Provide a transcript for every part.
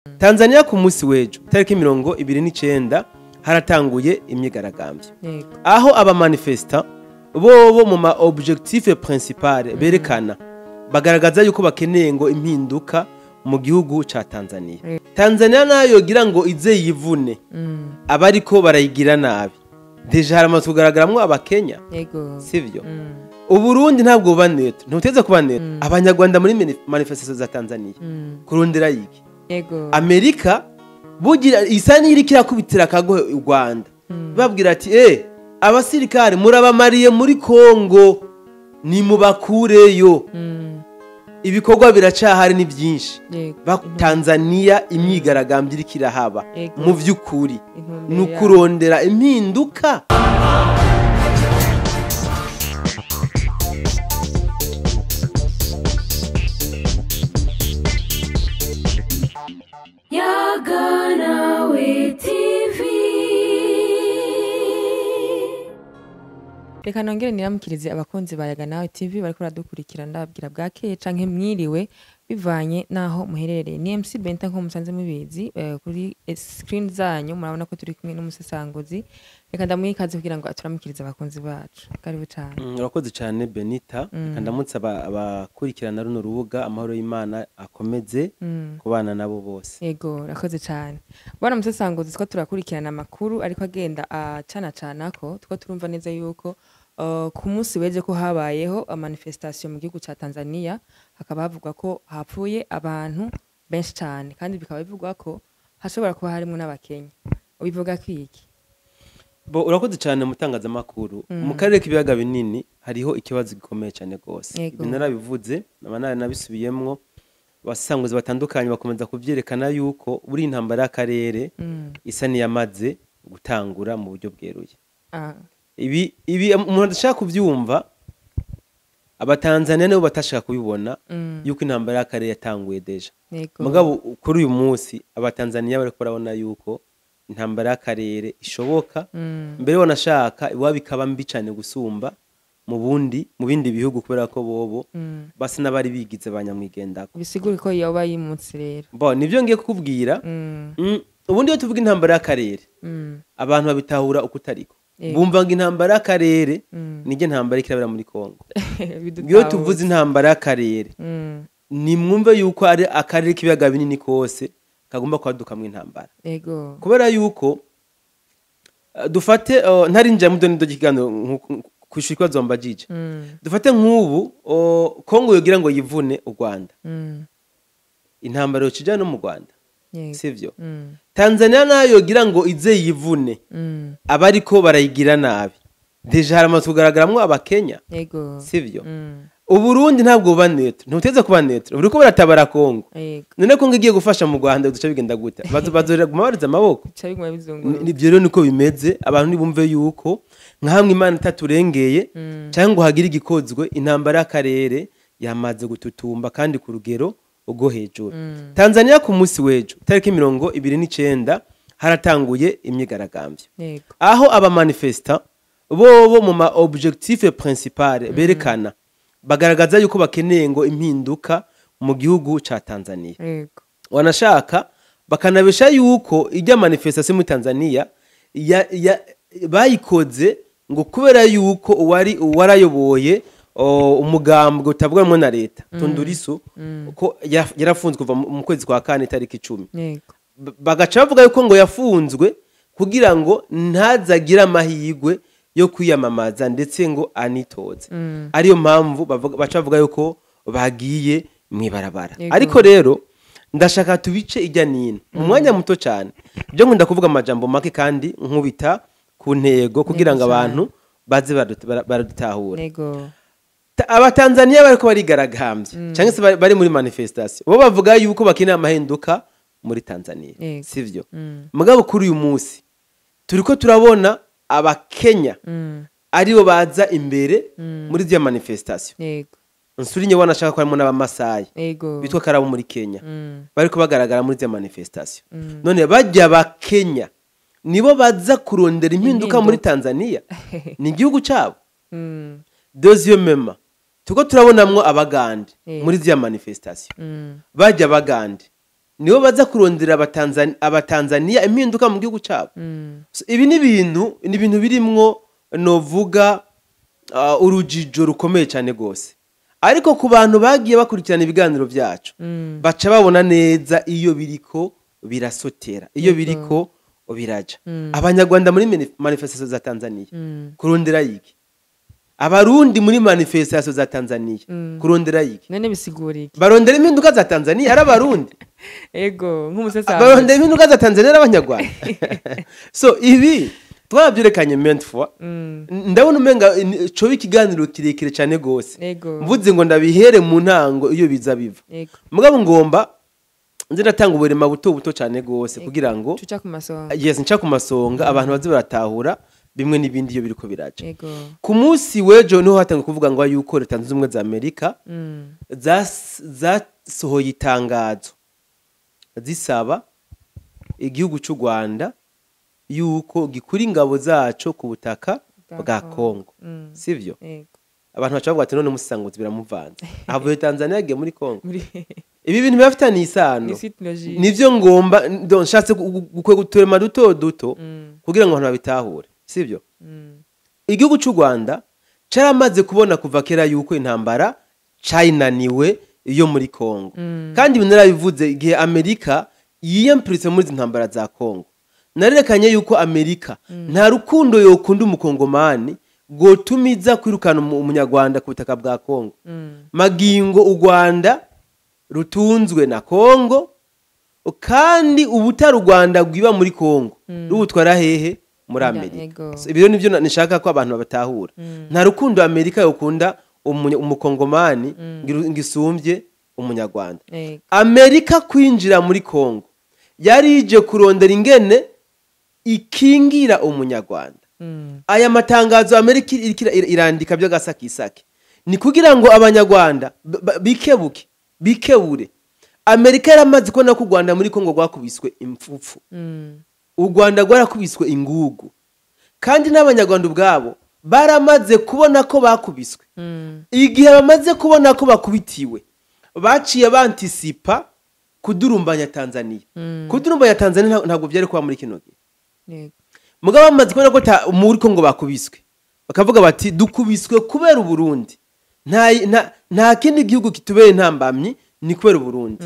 Tanzania ku munsi w'ejo tariki 29 haratanguye imyigaragambyo, aho aba manifestants bobo mu ma objectif principal berekana bagaragaza yuko bakeneye ngo impinduka mu gihugu ca Tanzania. Tanzania nayo gira ngo ize yivune abariko barayigira nabi. Déjà haramaze kugaragaramwo abakenya, sivyo? Uburundi ntabwo buba neutre, ntuteze kuba neutre. Abanyarwanda muri manifestation za Tanzania kurondera yiki? Amerika bugira isa n'iriko irakubitira akagohe u Rwanda, babwira ati abasirikare murabamariye muri Kongo nimubakureyo. Ibikorwa biracahari ni byinshi. Tanzania imyigaragambyo iriko irahaba mu vy'ukuri ni ukurondera impinduka. Reka nongere niramukirize abakunzi ba Yaga Nawe TV bariko baradukurikira, ndababwira bwakeye canke mwiriwe bivanye naho muherereye. Ni MC Benta nko musanze mubizi, kuri screen zanyu murabona ko turi kumwe n'umusesanguzi. Reka ndamuhe ikaze kugira ngo aturamukirize abakunzi bacu. Karibu cyane. Urakoze cyane Benita. Reka ndamutse abakurikirana runo rubuga, amahoro y'Imana akomeze kubana nabo bose. Yego, urakoze cyane. Bwana musesanguzi, two turakurikirana amakuru ariko agenda acana cana ko two turumva neza yuko ku munsi weje ko habayeho manifestation mu gihugu ca Tanzania, hakaba havugwa ko hapfuye abantu benshi cyane, kandi bikaba bivugwa ko hashobora kuba harimo n'abakenya. Ubivuga kwiki? Bo, urakoze cyane mutangazamakuru. Mu karere k'ibiyaga binini hariho ikibazo gikomeye cyane gose. Ibi narabivuze, nabisubiyemwo, abasanguzi batandukanye bakomeza kuvyerekana yuko buri intambara y'akarere isa niyamaze gutangura mu buryo bweruye. Ibi umuntu adashaka kuvyumva, abatanzania nibo batashaka kubibona yuko intambara y'akarere yatanguye déjà. Mugabo kuri uyu munsi abatanzania bariko barabona yuko intambara y'akarere ishoboka, mbere wanashaka iwabo ikaba mbi cane gusumba mu bindi bihugu, kubera ko bobo basa n'abari bigize abanyamwigendako. Bisigura ko yoba yimutse rero. Bo nivyo ngiye kukubwira. Ubundi iyo tuvuga intambara y'akarere abantu babitahura uko utariko. Bumva ngo intambara y'akarere nijye ntambara ikirabera muri Kongo. Iyo tuvuze intambara y'akarere ni mwumve yuko ari akarere k'ibiyaga binini kose kagomba kwadukamwe intambara. Kubera yuko dufate ntarinjira mu dondo kiganiro kwishura ikibazo mbajije. Dufate nk'ubu Kongo yogira ngo yivune u Rwanda. Intambara yocija no mu Rwanda. Sivyo? Tanzania nayo yogira ngo ize yivune abariko barayigira nabi. Déjà haramaze kugaragaramwo abakenya, sivyo? Uburundi ntabwo buba neutre, ntuteze kuba neutre, buriko baratabara Kongo. None Kongo igiye gufasha mu Rwanda duca bigenda gute? Bazorera guma bariza amaboko. Nivyo rero niko bimeze, abantu nibumve yuko nka hamwe Imana itaturengeye cyangwa ngo hagire igikozwe, intambara y'akarere yamaze gututumba kandi ku rugero ubwo hejuru. Tanzania ku munsi w'ejo tariki 29 haratanguye imyigaragambyo, aho aba manifestants bobo mu ma objectif principal berekana bagaragaza yuko bakeneye ngo impinduka mu gihugu ca Tanzania. Wanashaka bakanabesha yuko ijya manifestation mu Tanzania bayikoze ngo kubera yuko uwari warayoboye umugambwe utabwamwe na leta Tundu Lissu ko yarafunzwe kuva mu kwezi kwa kane tariki 10. Bagaca bavuga yuko ngo yafunzwe kugira ngo ntazagira amahirwe yo kwiyamamaza ndetse ngo anitoze. Ariyo mpamvu baca bavuga yuko bagiye mwibarabara. Ariko rero ndashaka tubice ijya nino mu mwanya muto cyane, byo nkunda kuvuga amajambo make kandi nkubita ku ntego kugira ngo abantu baze baradutahura. Abatanzania bariko barigaragambye cyangwa se bari muri manifestation, bo bavuga yuko bakeneye amahinduka muri Tanzania, sivyo? Mugabo kuri uyu munsi turiko turabona abakenya aribo baza imbere muri zya manifestation. Nsurinye wanashaka ko harimo n'abamasai bitwa karabo muri Kenya bariko bagaragara muri zya manifestation. None bajya abakenya nibo baza kurondera impinduka muri Tanzania, ni igihugu cabo. Deuxièmement, tuko turabonamwo abagande muri zya manifestation. Bajya abagande Nibo baza kurondera abatanzania impinduka mu gihugu cyabo. So, ibi ni ibintu birimwo novuga urujijo rukomeye cyane gose, ariko ku bantu bagiye bakurikirana ibiganiro byacu baca babona neza iyo biriko birasotera, iyo biriko biraja. Abanyarwanda muri manifestation za Tanzania kurondera yiki? Abarundi muri manifestation za Tanzania kurondera yiki? None bisigura iki? Barondera impinduka za Tanzania ari abarundi. Ego nk'umusesa barondera impinduka za Tanzania ari abanyarwanda. So ibi twabyerekanye maintes fois. Ndabona umenga coba ikiganiro kirekire cyane gose, mvuze ngo ndabihere mu ntango iyo biza biva. Mugabo ngomba nze natanga uburema buto buto cyane gose kugira ngo tuca ku masonga. Yes, nca ku masonga abantu baze baratahura bimwe n'ibindi iyo biriko biraca. Ku munsi wejo niho hatanga kuvuga ngo yuko Leta Zunze Ubumwe za Amerika zasohoye itangazo zisaba igihugu cy'u Rwanda yuko gikura ingabo zaco ku butaka bwa Kongo. Sivyo? Abantu baca bavuga ati none musanguzi biramuvanze. Avuye Tanzania yagiye muri Kongo. Ibi bintu bifitanye isano. Nivyo ngomba nshatse guturema duto duto kugira ngo abantu babitahure. Sivyo? Igihugu cy'u Rwanda caramaze kubona kuva kera yuko intambara cayinaniwe iyo muri Kongo. Kandi ibintu narabivuze igihe Amerika yiyempuritse muri izi ntambara za Kongo. Narerekanye yuko Amerika nta rukundo yokunda umukongomani gotumiza kwirukana umunyarwanda ku butaka bwa Kongo. Magingo u Rwanda rutunzwe na Kongo, kandi ubutari u Rwanda bwiba muri Kongo rubutwara hehe? Muri Amerika. So, ibyo nivyo nishaka ko abantu babatahura. Nta rukundo Amerika yokunda umukongomani ngisumbye umunyarwanda. Amerika kwinjira muri Kongo yarije kurondera ingene ikingira umunyarwanda. Aya matangazo Amerika irandika byo gasakisake ni kugira ngo abanyarwanda bikebuke, bikebure. Amerika yaramaze kubona ko u Rwanda muri Kongo rwakubiswe impfupfu. U Rwanda rwarakubiswe ingugu, kandi n'abanyarwanda ubwabo baramaze kubona ko bakubiswe. Igihe bamaze kubona ko bakubitiwe, baciye bantisipa kudurumbanya Tanzania. Kudurumbanya Tanzania ntabwo byari kuba muri kino gihe. Mugabo bamaze kubona ko muri Kongo bakubiswe, bakavuga bati dukubiswe kubera Uburundi, nta kindi gihugu kitubere intambamyi ni kubera Uburundi.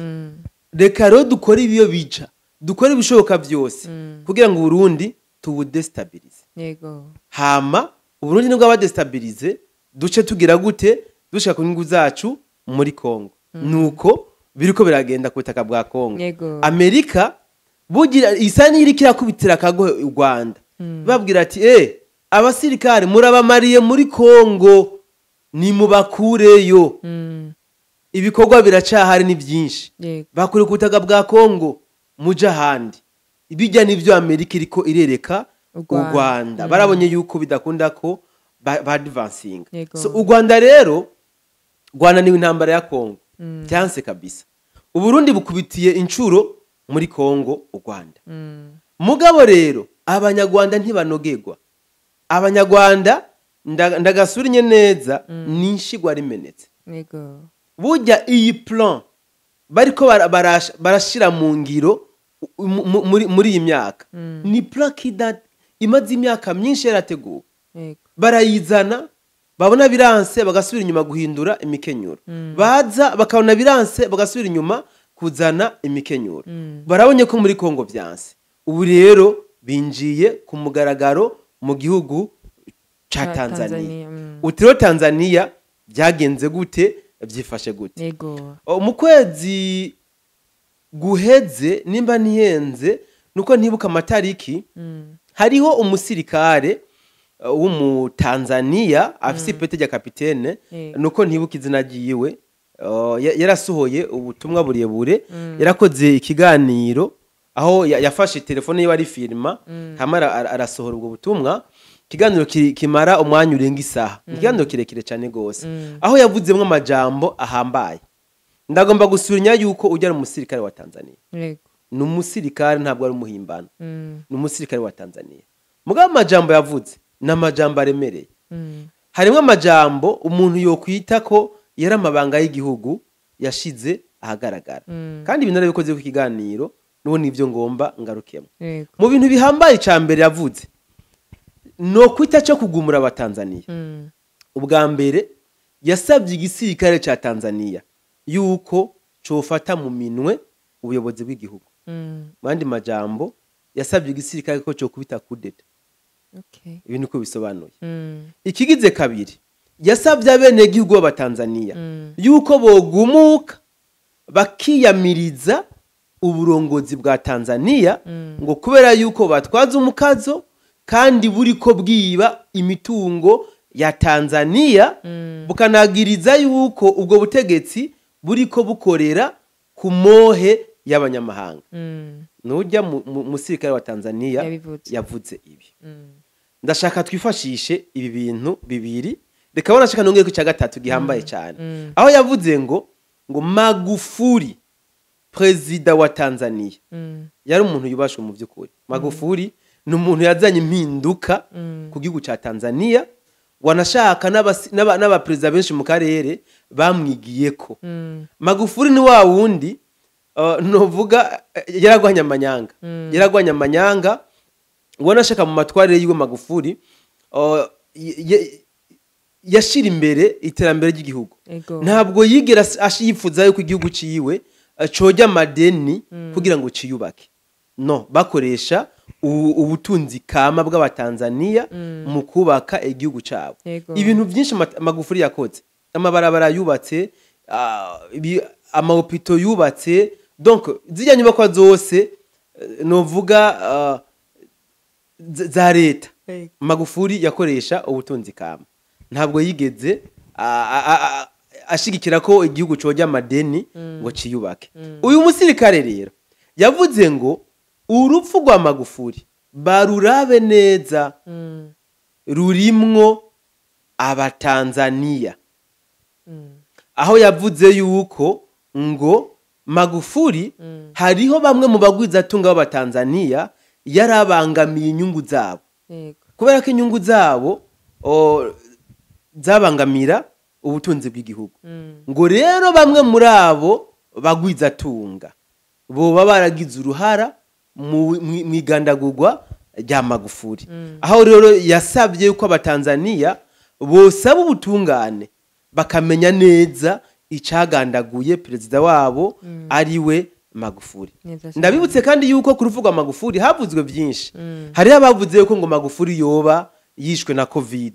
Reka rero dukore ibiyo bica, dukore ibishoboka byose kugira ngo Uburundi tubudestabilize. Yego. Hama Uburundi nibwo abadestabilize duce tugira gute dushaka kunyungu zacu muri Kongo. Nuko biriko biragenda ku butaka bwa Kongo. Amerika bugira isani iri kirakubitira kagohe u Rwanda. Babwira ati abasirikare murabamariye muri Kongo ni mubakureyo. Ibikorwa biracahari ni byinshi. Bakure ku butaka bwa Kongo muja handi. Ibijya nivyo Amerika iriko irereka u Rwanda. Barabonye yuko bidakunda ko ba advancing. So u Rwanda rero rwananiwe intambara ya Kongo. Cyanse kabisa. Uburundi bukubitiye incuro muri Kongo u Rwanda. Mugabo rero abanyarwanda ntibanogerwa. Abanyarwanda ndagasurinye neza ninshigwa rimenetse. Yego. Burya iyi plan bariko barashira mu ngiro muri iyi myaka. Ni plan imaze imyaka myinshi yarateguwe. Barayizana babona biranse bagasubira inyuma guhindura imikenyuro. Baza bakabona biranse bagasubira inyuma kuzana imikenyuro. Barabonye ko muri Kongo byanse. Ubu rero binjiye ku mugaragaro mu gihugu ca Tanzania. Utiro Tanzania byagenze gute, byifashe gute? Yego. Mu kwezi guheze nimba nihenze nuko ntibuka amatariki, hariho umusirikare w'umutanzania afise ipete rya kapitene, nuko ntibuka izina ryiwe, yarasohoye ubutumwa burebure, yarakoze ikiganiro aho yafashe telefone yiwe ari firma, hama arasohora ubwo butumwa. Ikiganiro kimara umwanya urenga isaha, ikiganiro kirekire cyane gose, aho yavuzemwo amajambo ahambaye. Ndagomba gusurinya yuko ujya ari umusirikare wa Tanzania. Ni umusirikare, ntabwo ari umuhimbano. Ni umusirikare wa Tanzania. Mugabo amajambo yavuze ni amajambo aremereye. Harimo amajambo umuntu yokwita ko yari amabanga y'igihugu yashize ahagaragara. Kandi ibintu narabikoze ku kiganiro, n'ubu nivyo ngomba ngarukemo. Yego. Mu bintu bihambaye ca mbere yavuze no kwita cyo kugumura abatanzania. Ubwa mbere yasabye igisirikare ca Tanzania yuko cofata mu minwe ubuyobozi bw'igihugu. Mu yandi majambo, yasabye igisirikare ko cokubita coup d'état. Ibi niko bisobanuye. Ikigize kabiri, yasabye abenegihugu b'abatanzania yuko bogumuka bakiyamiriza uburongozi bwa Tanzania, ngo kubera yuko batwaza umukazo kandi buriko bwiba imitungo ya Tanzania, bukanagiriza yuko ubwo butegetsi buriko bukorera ku mohe y'abanyamahanga. Nujya musirikare wa Tanzania Yabivuze. yavuze ibi. Ndashaka twifashishe ibi bintu bibiri, reka bona shaka nongeye ku cya gatatu gihambaye cyane, aho yavuze ngo Magufuli, perezida wa Tanzania, yari umuntu yubashwe. Mu by'ukuri Magufuli ni umuntu yazanye impinduka ku gihugu cya Tanzania, wanashaka n'abaperezida benshi mu karere bamwigiyeko. Magufuli ni wa wundi novuga yaragwanya amanyanga, yaragwanya amanyanga. Wanashaka mu matwarire yiwe Magufuli yashira imbere iterambere ry'igihugu. Ntabwo yigera yifuza yuko igihugu ciwe cojya amadeni kugira ngo ciyubake. No bakoresha ubutunzi kama bw'abatanzania mu kubaka igihugu cabo. Ibintu byinshi Magufuli yakoze, amabarabara yubatse, amahopito yubatse, donc ziriya nyubakwa zose novuga za leta, Magufuli yakoresha ubutunzi kama, ntabwo yigeze ashigikira ko igihugu cojya amadeni ngo ciyubake. Uyu musirikare rero yavuze ngo urupfu rwa Magufuli barurabe neza, rurimwo abatanzaniya. Aho yavuze yuko ngo Magufuli hariho bamwe mu bagwizatunga b'abatanzaniya yarabangamiye inyungu zabo, kubera ko inyungu zabo zabangamira ubutunzi bw'igihugu. Ngo rero bamwe muri abo bagwizatunga boba baragize uruhara mu igandagurwa rya Magufuli. Aho rero yasabye yuko abatanzaniya bosaba ubutungane bakamenya neza icagandaguye perezida wabo, ari we Magufuli. Neza cyane. Ndabibutse kandi yuko ku rupfu rwa Magufuli havuzwe byinshi. Hariho abavuze yuko ngo Magufuli yoba yishwe na Covid,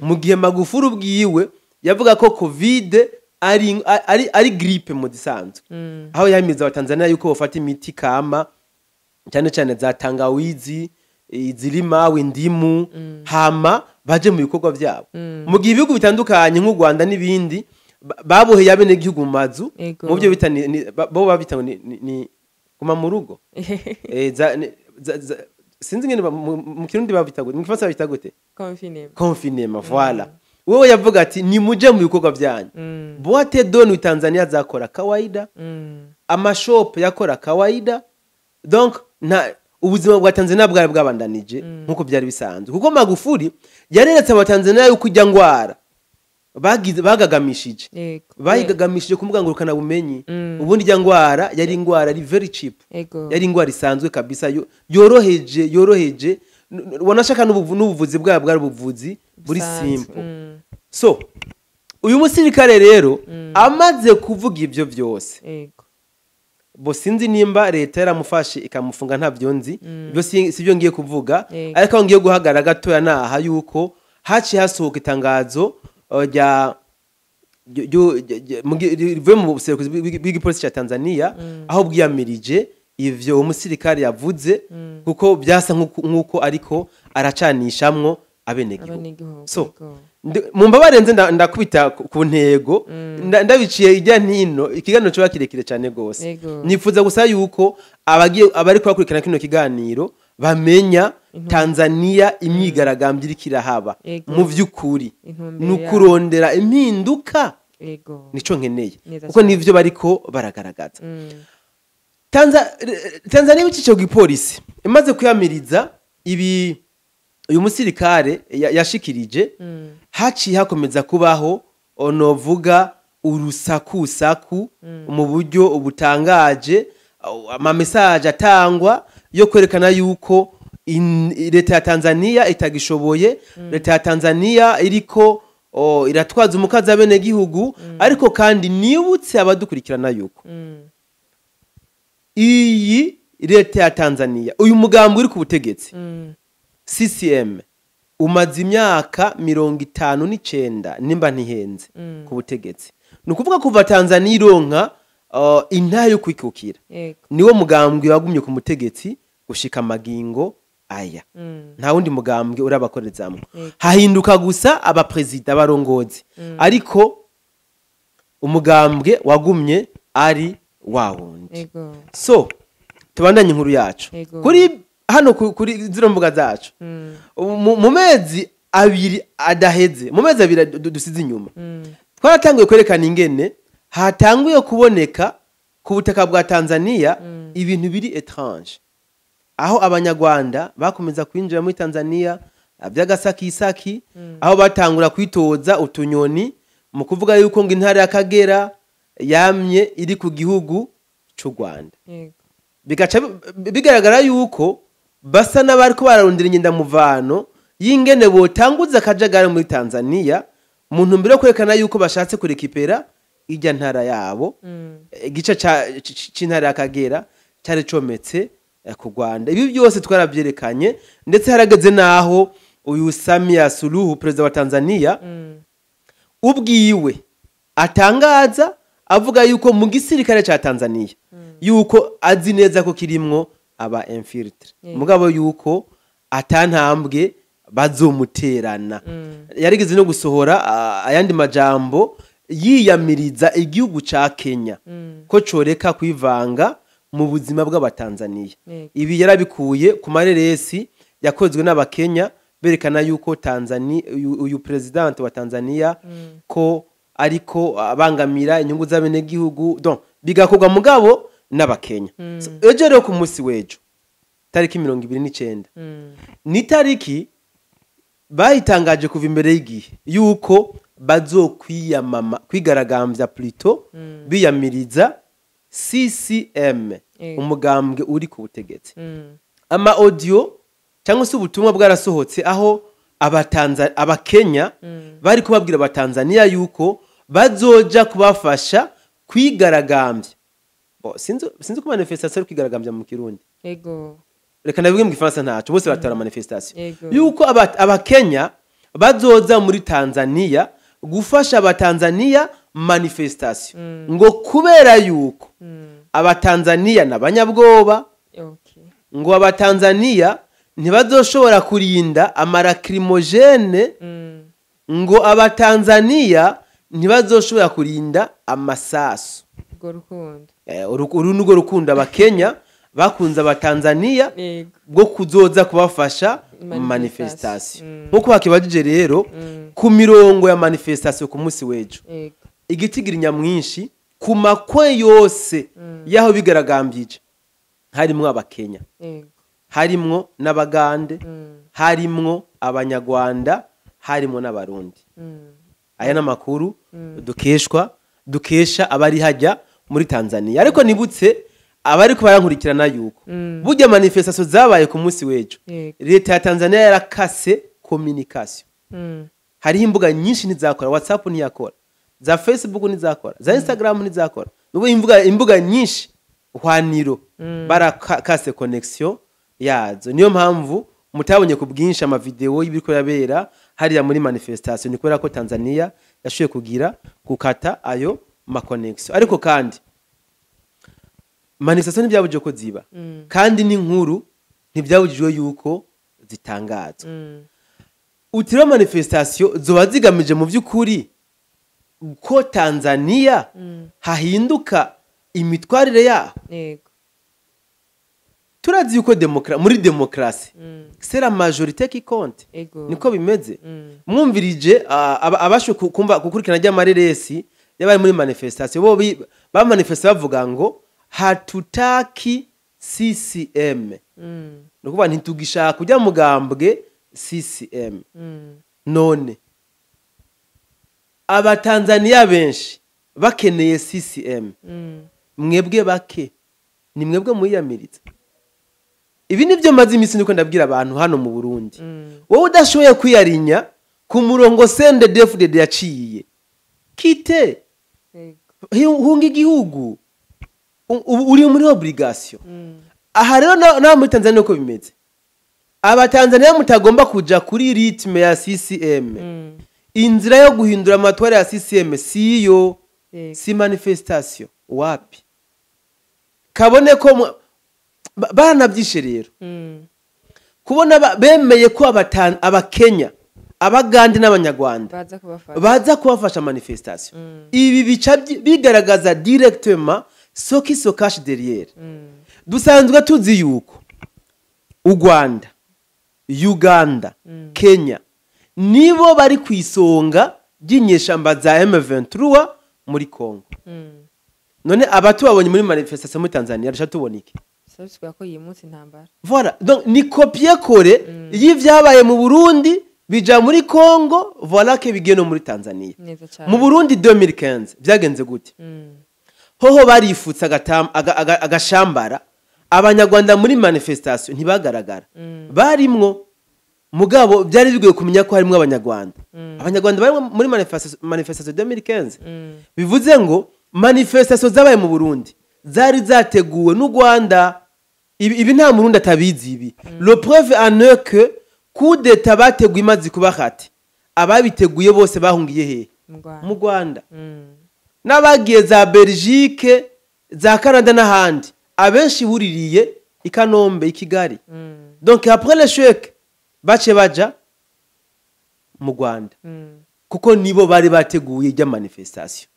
mu gihe Magufuli ubwiwe yavuga ko Covid ari grippe mu gisanzwe, aho yahimiza abatanzania yuko bafata imiti kama, cyane cyane za tangawizi, izirimawe, indimu, hama baje mu bikorwa byabo, mu gihe ibihugu bitandukanye nk'u Rwanda n'ibindi baboheye abenegihugu mu mazu, mu byo bita bo babita ngo ni guma mu rugo. Sinzi ngene mu Kirundi babita gute, mu Gifaransa babita gute? Confinement. Confinement, voilà. Wewe yavuga ati nimuje mu bikorwa byanyu. Boîte de nuit Tanzania zakora kawaida, amashop yakora kawaida, donc nta ubuzima bwa Tanzania bwari bwabandanije nkuko byari bisanzwe, kuko Magufuli yareretse abatanzania yuko ijya ngwara bagize bagagamishije, bayigagamishije ku mbuga ngurukana bumenyi. Ubundi ijya ngwara yari ingwara ari very cheap, yari ingwara isanzwe kabisa, yoroheje. Wanashaka n'ubuvuzi bwabo bwari ubuvuzi buri Busanzwe. simple. So uyu musirikare rero amaze kuvuga ibyo byose, bo sinzi nimba leta yaramufashe ikamufunga, ntabyo nzi, ibyo sibyo ngiye kuvuga. Ariko aho ngiye guhagarara gatoya naha yuko haciye hasohoka itangazo rya rivuye mu buserukuzi bw'igipolisi cya Tanzania, aho bwiyamirije ivyo uwo musirikare yavuze, kuko byasa nk'uko ariko aracanishamwo abenegihugu. Abenegihugu. So mumbabarire nze ndakubita ku ntego, ndabiciye ijya ntino, ikiganiro coba kirekire cyane gose. Nifuza gusa yuko abagiye abari kubakurikirana kino kiganiro bamenya Tanzania imyigaragambyo iriko irahaba mu vy'ukuri Intumbero ni yayo. ukurondera impinduka. Nico nkeneye, Neza kuko cyane. nivyo bariko baragaragaza. Tanzania ibicishije ku gipolisi imaze kuyamiriza ibi uyu musirikare yashikirije, haciye hakomeza kubaho onovuga Urusakusaku mu buryo butangaje, ama message atangwa yo kwerekana yuko leta ya Tanzania itagishoboye, leta ya Tanzania iriko iratwaza umukazi abene gihugu. Ariko kandi nibutse abadukurikirana yuko iyi leta ya Tanzania, uyu mugambi uri ku butegetsi CCM, umaze imyaka 59 nimba ntihenze ku butegetsi. Ni ukuvuga kuva Tanzania ironka intahe yo kwikukira, niwo mugambwe wagumye ku mutegetsi gushika amagingo aya. Nta wundi mugambwe urabakorezamwo. Hahinduka gusa abaperezida, abarongozi, ariko umugambwe wagumye ari wa wundi. So tubandanye inkuru yacu. Kuri hano kuri zino mbuga zacu, mu mezi 2 adaheze, mu mezi 2 dusize inyuma, twaratanguye kwerekana ingene hatanguye kuboneka ku butaka bwa Tanzania ibintu biri étrange, aho abanyarwanda bakomeza kwinjira muri Tanzania by'agasakisaki, aho batangura kwitoza utunyoni mu kuvuga yuko ngo intara ya Kagera yamye iri ku gihugu c'u Rwanda. Bigaca bigaragara yuko basa n'abariko bararondera ingendamuvano y'ingene botanguza akajagari muri Tanzania mu ntumbero yo kwerekana yuko bashatse kurekipera irya ntara yabo. Igice c'intara ya Kagera cari cometse ku Rwanda. Ibi byose twarabyerekanye, ndetse harageze naho uyu Samia Suluhu, perezida wa Tanzania, ubwiwe atangaza avuga yuko mu gisirikare ca Tanzania yuko azi neza ko kirimwo aba infiltré, mugabo yuko atantambwe bazomuterana. Yarigeze no gusohora ayandi majambo yiyamiriza igihugu ca Kenya ko coreka kwivanga mu buzima bw'abatanzania. Ibi yarabikuye ku mareresi yakozwe n'abakenya berekana yuko Tanzania, uyu president wa Tanzania ko ariko abangamira inyungu z'abenegihugu, donc bigakorwa mugabo n'abakenya. So, ejo rero ku munsi w'ejo tariki 29, ni tariki bayitangaje kuva imbere y'igihe yuko bazokwiyamama kwigaragambya plutôt biyamiriza CCM, umugambwe uri ku butegetsi. Ama audio cyangwa se ubutumwa bwarasohotse aho abakenya bari kubabwira abatanzania yuko bazoja kubafasha kwigaragambya. Bo, sinzi ko manifestation ari kwigaragambya mu Kirundi. Reka ndabivuge mu Gifaransa, ntaco bose batora manifestation. Yuko abakenya bazoza muri Tanzania gufasha abatanzania manifestation, ngo kubera yuko abatanzania n'abanyabwoba, ngo abatanzania ntibazoshobora kurinda ama lacrymogène, ngo abatanzania ntibazoshobora kurinda amasasu. Urwo rukundo. Uru nurwo rukundo abakenya bakunze abatanzania bwo kuzoza kubafasha manifestation. Manifestation. Nkuko bakibajije rero, ku mirongo ya manifestation ku munsi w'ejo, igitigiri nyamwinshi ku makwe yose y'aho bigaragambije harimwo abakenya, harimwo n'abagande, harimwo abanyarwanda, harimwo n'abarundi. Aya ni amakuru dukesha abari hajya muri Tanzania. Ariko nibutse abari ko barankurikirana yuko burya manifestation zabaye ku munsi w'ejo, leta ya Tanzania yarakase communication. Hariho imbuga nyinshi ntizakora, WhatsApp ntiyakora, za Facebook ntizakora, za Instagram ntizakora. Nubu imbuga nyinshi hwaniro barakase connexion yazo. Niyo mpamvu mutabonye ku bwinshi amavideo y'ibiriko yabera hariya muri manifestation, ni kubera ko Tanzania yashoboye kugira gukata ayo ma connexion. Ariko kandi manifestation ntibyabujije ko ziba, kandi n'inkuru ntibyabujijwe yuko zitangazwa. Utiriwe manifestation zoba zigamije mu by'ukuri ko Tanzania hahinduka imitwarire yaho? Turazi yuko muri demokarasi c'est la majorité qui compte. Niko bimeze. Mwumvirije abashe kumva gukurikirana ry'amareresi yabaye muri manifestation, bo bamanifesta bavuga ngo hatutaki CCM, ni ukuvuga ntitugishaka kujya mugambwe CCM. None abatanzaniya benshi Bakeneye CCM. Mwebwe bake ni mwebwe mwiyamiriza. Ibi nivyo maze iminsi niko ndabwira abantu hano mu Burundi. Wowe udashoboye kwiyarinya ku murongo CNDD-FDD yaciye, kite, hunga igihugu, uri muri obligation. Aha rero na muri Tanzania uko bimeze, Abatanzania mutagomba kuja kuri rythme ya CCM, inzira yo guhindura amatwara ya CCM siyo, si manifestation wapi, kabone ko baranabyishe rero. Kubona bemeye ko Abakenya, Abagande n'Abanyarwanda baza kubafasha manifestation, ibi bica bigaragaza directement ce qui se cache derrière. Dusanzwe tuzi yuko u Rwanda, Uganda, Kenya nibo bari ku isonga ry'inyeshamba za M23 muri Congo. None abatubabonye muri manifestation muri Tanzania rusha tubona iki? Ko iyi munsi intambara. Voilà, donc ni copier coller y'ivyabaye mu Burundi bija muri Congo, voilà que bigiye no muri Tanzania. Mu Burundi 2015 byagenze gute? Hoho barifutse agashambara, Abanyarwanda muri manifestation ntibagaragara. Barimwo, mugabo byari bigoye kumenya ko harimo Abanyarwanda. Abanyarwanda bari muri manifestation 2015. Bivuze ngo manifestation zabaye mu Burundi zari zateguwe n'u Rwanda. Ibi nta Murundi atabizi ibi. Le preuve en est que coup d'état bateguye imaze kuba hati, ababiteguye bose bahungiye he? Mu Rwanda. N'abagiye za Belgique, za Canada n'ahandi, abenshi buririye i Kanombe, i Kigali. Donc après l'échec bace baja mu Rwanda, kuko nibo bari bateguye ijya manifestation.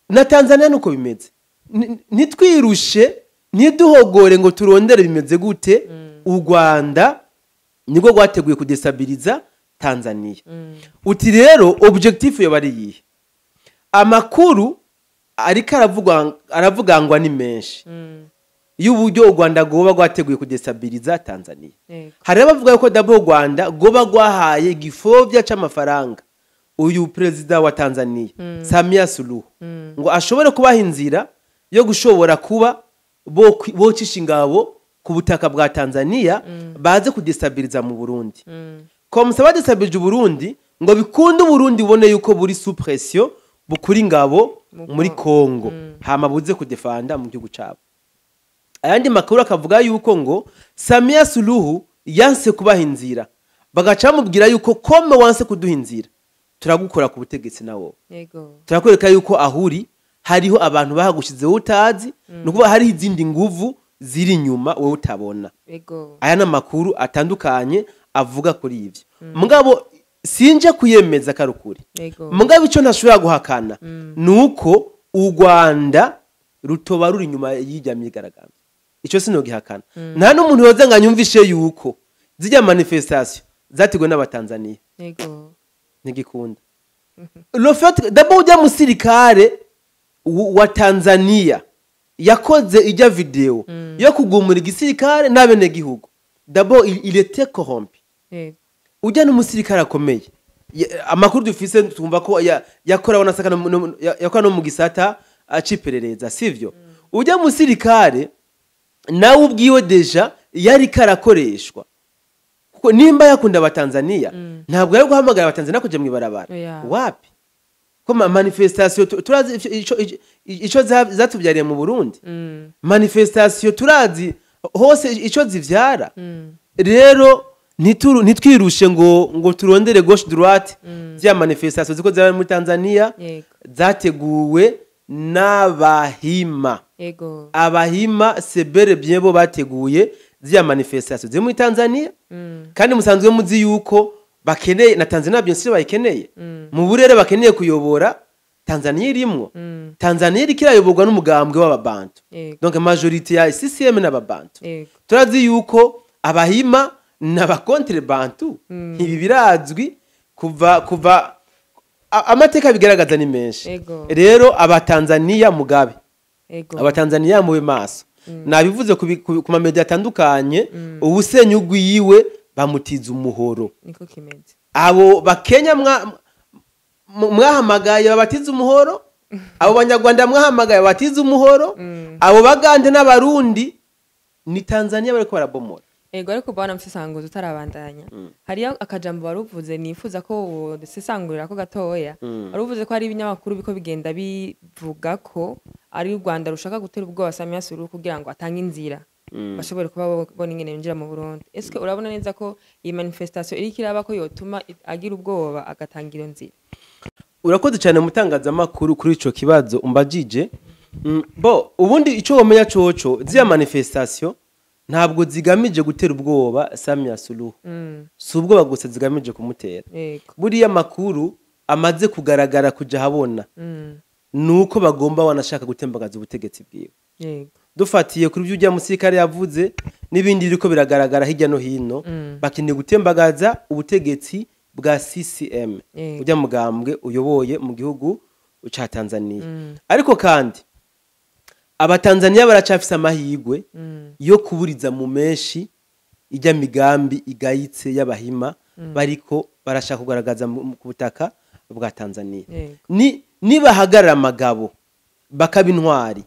Na Tanzania nuko bimeze. Nitwirushe, ntiduhogore ngo turondere bimeze gute. U Rwanda nibwo rwateguye kudestabiliza Tanzania. Uti rero objectif yo bari yihe? Amakuru ariko aravugangwa ni menshi y'uburyo u Rwanda goba rwateguye kudestabiliza Tanzania. Hari abavuga ko dabo u Rwanda goba rwahaye igifovya c'amafaranga uyu president wa Tanzania, Samia Suluhu, ngo ashobore kubaha inzira yo gushobora kuba bocisha ingabo ku butaka bwa Tanzania, baze kudestabiliza mu Burundi. Comme ça badestabilije Burundi ngo bikunde Burundi ubone yuko buri sous pression bukuri ingabo muri Congo, hama buze kudefanda mu gihugu cabo. Ayandi makuru akavuga yuko ngo Samia Suluhu yanse kubaha inzira, bagaca bamubwira yuko kome wanse kuduha inzira turagukora ku butegetsi nawo. Turakwereka yuko ahuri hariho abantu bahagushizeho utazi, nukuba hari izindi nguvu ziri inyuma wowe utabona. Aya namakuru atandukanye avuga kuri ivyo. Mugabo sinje kuyemeza karukuri. Mugabo ico ntashobora guhakana nuko u Rwanda rutoba ruri inyuma y'ijya myigaragambyo. Ico sinogihakana. Nta n'umuntu yoza ngo anyumvishe yuko zijya manifestation zateguwe n'Abatanzania. Ntigikunda. Le fait d'abord ujya musirikare wa Tanzania yakoze ijya video yo kugumura igisirikare n'abene gihugu. D'abord il était corrompu. Ujya n'umusirikare akomeye. Amakuru dufise twumva ko yakora wanasaka yakora no mu gisata aciperereza, sivyo? Ujya musirikare nawe ubwiwe deja yari karakoreshwa. Kuko nimba yakunda Abatanzania ntabwo yari guhamagara Abatanzania kuja mwibarabara. Wapi? Ko manifestation turazi ico zatubyariye mu Burundi. Manifestation turazi hose ico zivyara. Rero ntitwirushe ngo turondere gauche droite vya manifestation ziko zaba muri Tanzania zateguwe n'Abahima. Abahima sebere bien bo bateguye zya manifestation ziri muri Tanzania. Kandi musanzwe muzi yuko bakeneye na Tanzania bien sûr bayikeneye. Mu burere bakeneye kuyobora Tanzania irimwo. Tanzania irikirayoborwa n'umugambwe w'ababantu. Donc majorité ya CCM n'ababantu. Turazi yuko Abahima n'abakontre bantu. Ibi birazwi kuva amateka bigaragaza ni menshi. Rero Abatanzania mugabe, Abatanzania mube maso. Nabivuze ku ma media atandukanye, ubusenyi ugwiwe bamutiza umuhoro. Niko kimeze. Abo Bakenya mwahamagaye babatiza umuhoro, Abo Banyarwanda mwahamagaye batize umuhoro, abo Bagande n'Abarundi ni Tanzania bariko barabomora. Ego, ariko bwana musesanguzi utarabandanya, hariyo akajambo waruvuze nifuza ko wodusesangurira ko gatoya. Waruvuze ko hari ibinyamakuru biko bigenda bivuga ko ari u Rwanda rushaka gutera ubwoba Samia Suluhu kugira ngo atange inzira bashobore kuba bona ingene binjira mu Burundi. Eske urabona neza ko iyi manifestation iriko iraba ko yotuma agira ubwoba agatanga iyo nzira? Urakoze cyane mutangazamakuru kuri ico kibazo umbajije. Bo ubundi ico womenya coco, ziya manifestation ntabwo zigamije gutera ubwoba Samia Suluhu. Si ubwoba gusa zigamije kumutera. Buriya makuru amaze kugaragara kuja habona nuko bagomba wanashaka gutembagaza ubutegetsi bwiwe. Dufatiye kuri byo ujya musirikare yavuze n'ibindi biriko biragaragara hirya no hino, bakeneye gutembagaza ubutegetsi bwa CCM, ujya mugambwe uyoboye mu gihugu ca Tanzania. Ariko kandi Abatanzania baracafise amahirwe yo kuburiza mu menshi ijya migambi igayitse y'abahima bariko barashaka kugaragaza ku butaka bwa Tanzania. Ni nibahagarara amagabo bakaba intwari,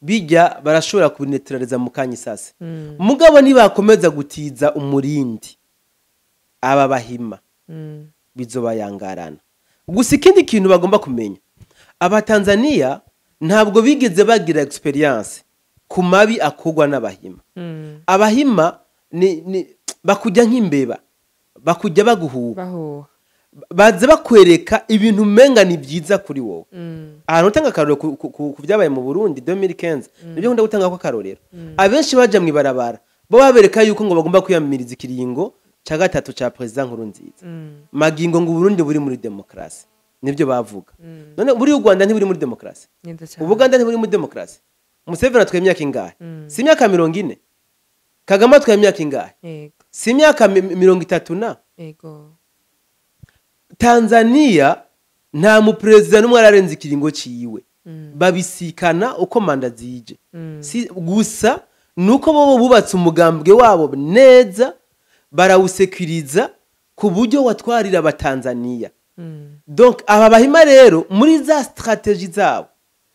bijya barashobora kubinetraliza mu kanya isase. Mugabo nibakomeza gutiza umurindi aba bahima, bizobayangarana. Gusa ikindi kintu bagomba kumenya, Abatanzania ntabwo bigeze bagira experience ku mabi akogwa n'abahima. Abahima ni bakujya nk'imbeba, bakujya baguhuha, bahuha, baza bakwereka ibintu umenga ni byiza kuri wowe. Ahantu utanga akarorero ku byabaye mu Burundi 2015, nibyo nkunda gutanga ko akarorero. Abenshi baja mu ibarabara bo babereka yuko ngo bagomba kwiyamiriza ikiringo ca gatatu ca President Nkurunziza. Magingo ngo Burundi buri muri demokrasi, nibyo bavuga. None buri u Rwanda ntiburi muri demokrasi, Ubuganda ntiburi muri demokrasi. Museveni atwaye imyaka ingahe? Si imyaka 40. Kagame atwaye imyaka ingahe? Si imyaka 30 na. Tanzania nta muperezida n'umwe ararenza ikiringo ciwe. Babisikana uko manda zije. Si gusa nuko bobo bubatse umugambwe wabo neza, barawusekuriza ku buryo watwarira Abatanzania. Donc aba bahima rero muri za strategie zabo,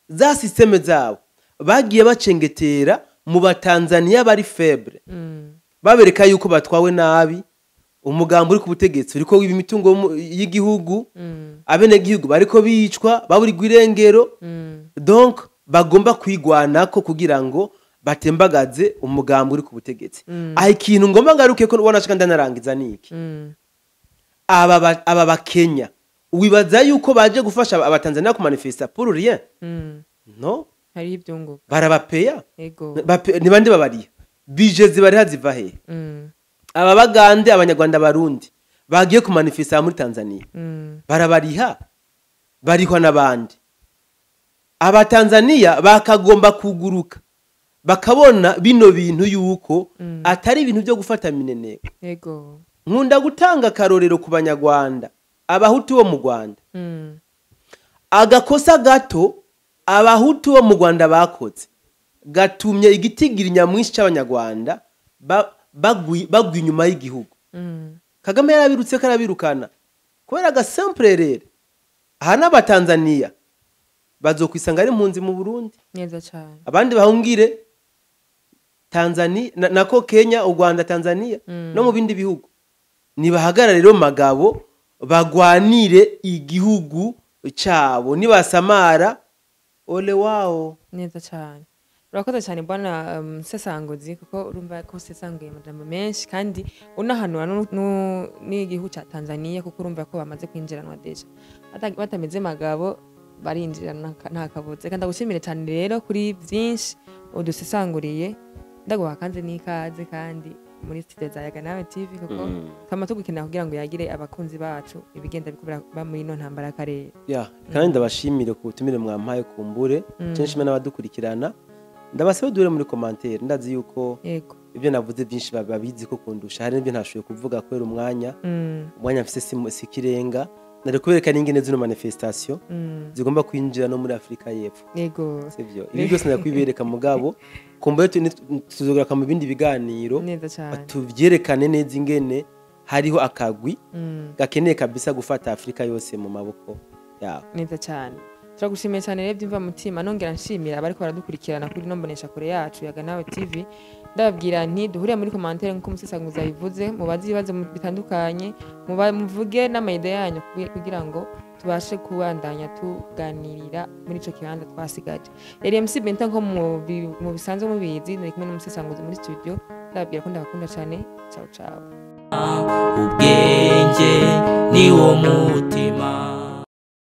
za systeme zabo, bagiye bacengetera mu Batanzania bari faible. Babereka yuko batwawe nabi, umugambo uri ku butegetsi uriko wiba imitungo y'igihugu, abenegihugu bariko bicwa baburirwa irengero. Donc bagomba kwigwanako kugira ngo batembagaze umugambo uri ku butegetsi. Aho ikintu ngomba ngaruke ko ubona shaka ndanarangiza niki. Aba Bakenya wibaza yuko baje gufasha Abatanzania ku manifesta pour rien? No, hari ibyunguka. Barabapeya. Ni bande babariya? Bije zibari haziva he? Aba Bagande, Abanyarwanda, Barundi bagiye ku manifesta muri Tanzania. Barabariha, barihwa n'abandi. Abatanzania bakagomba kuguruka bakabona bino bintu yuko atari ibintu byo gufata mineneko. Nkunda gutanga akarorero ku Banyarwanda, Abahutu bo mu Rwanda. Agakosa gato Abahutu bo mu Rwanda bakoze gatumye igitigiri nyamwinshi c'Abanyarwanda bagwi inyuma y'igihugu. Kagame yarabirutse karabirukana kubera agasimple rero. Aha n'Abatanzania bazokwisanga ari impunzi mu Burundi. Neza cyane. Abandi bahungire Tanzania nako Kenya, u Rwanda, Tanzania no mu bindi bihugu. Nibahagarare rero magabo bagwanire igihugu cabo, nibasamara ole wao. Neza cyane. Urakoze cyane bwana Musesanguzi, kuko urumva ko usesanguye amajambo menshi kandi unahanura n'igihugu ca Tanzania, kuko urumva ko bamaze kwinjiranwa deja. Batameze magabo barinjirana nta kabuze. Kandi ndagushimire cyane rero kuri byinshi udusesanguriye. Ndaguha kandi n'ikaze kandi muri studio za Yaga Nawe TV, kuko twama tugukenera kugira ngo yagire abakunzi bacu ibigenda bikubera ba muri ino ntambara y'akarere. Kandi ndabashimire ku butumire mwampaye kumbure. Nshimire n'abadukurikirana. Ndabasaba dure muri commentaire, ndazi yuko ibyo navuze byinshi babizi ko kundusha, hari n'ibyo ntashoboye kuvuga kubera umwanya. Umwanya mfise si kirenga. Nari kubereka n'ingene zino manifestation zigomba kwinjira no muri Afrika y'Epfo. Sivyo, ibi byose ndakwibereka mugabo kumbure tuzogaruka mu bindi biganiro tuvyerekane neza ingene hariho akagwi gakeneye kabisa gufata Afrika yose mu maboko yabo. Neza cyane. Turagushimiye cyane rero byumva mutima, nongera nshimira abariko baradukurikirana kuri no mbonesha kure yacu Yaga Nawe TV. Ndababwira nti duhuriye muri commentaire nk'uko umusesanguzi yabivuze, mubaze ibibazo bitandukanye, muvuge n'ama idées yanyu kugira ngo tubashe kubandanya tuganirira muri ico kibanza twasigaje. Yari MC Benta nko mu bisanzwe mubizi, nari kumwe n'umusesanguzi muri studio. Ndababwira ko ndabakunda cyane. Ciao ciao. Ubwenge ni wo muti.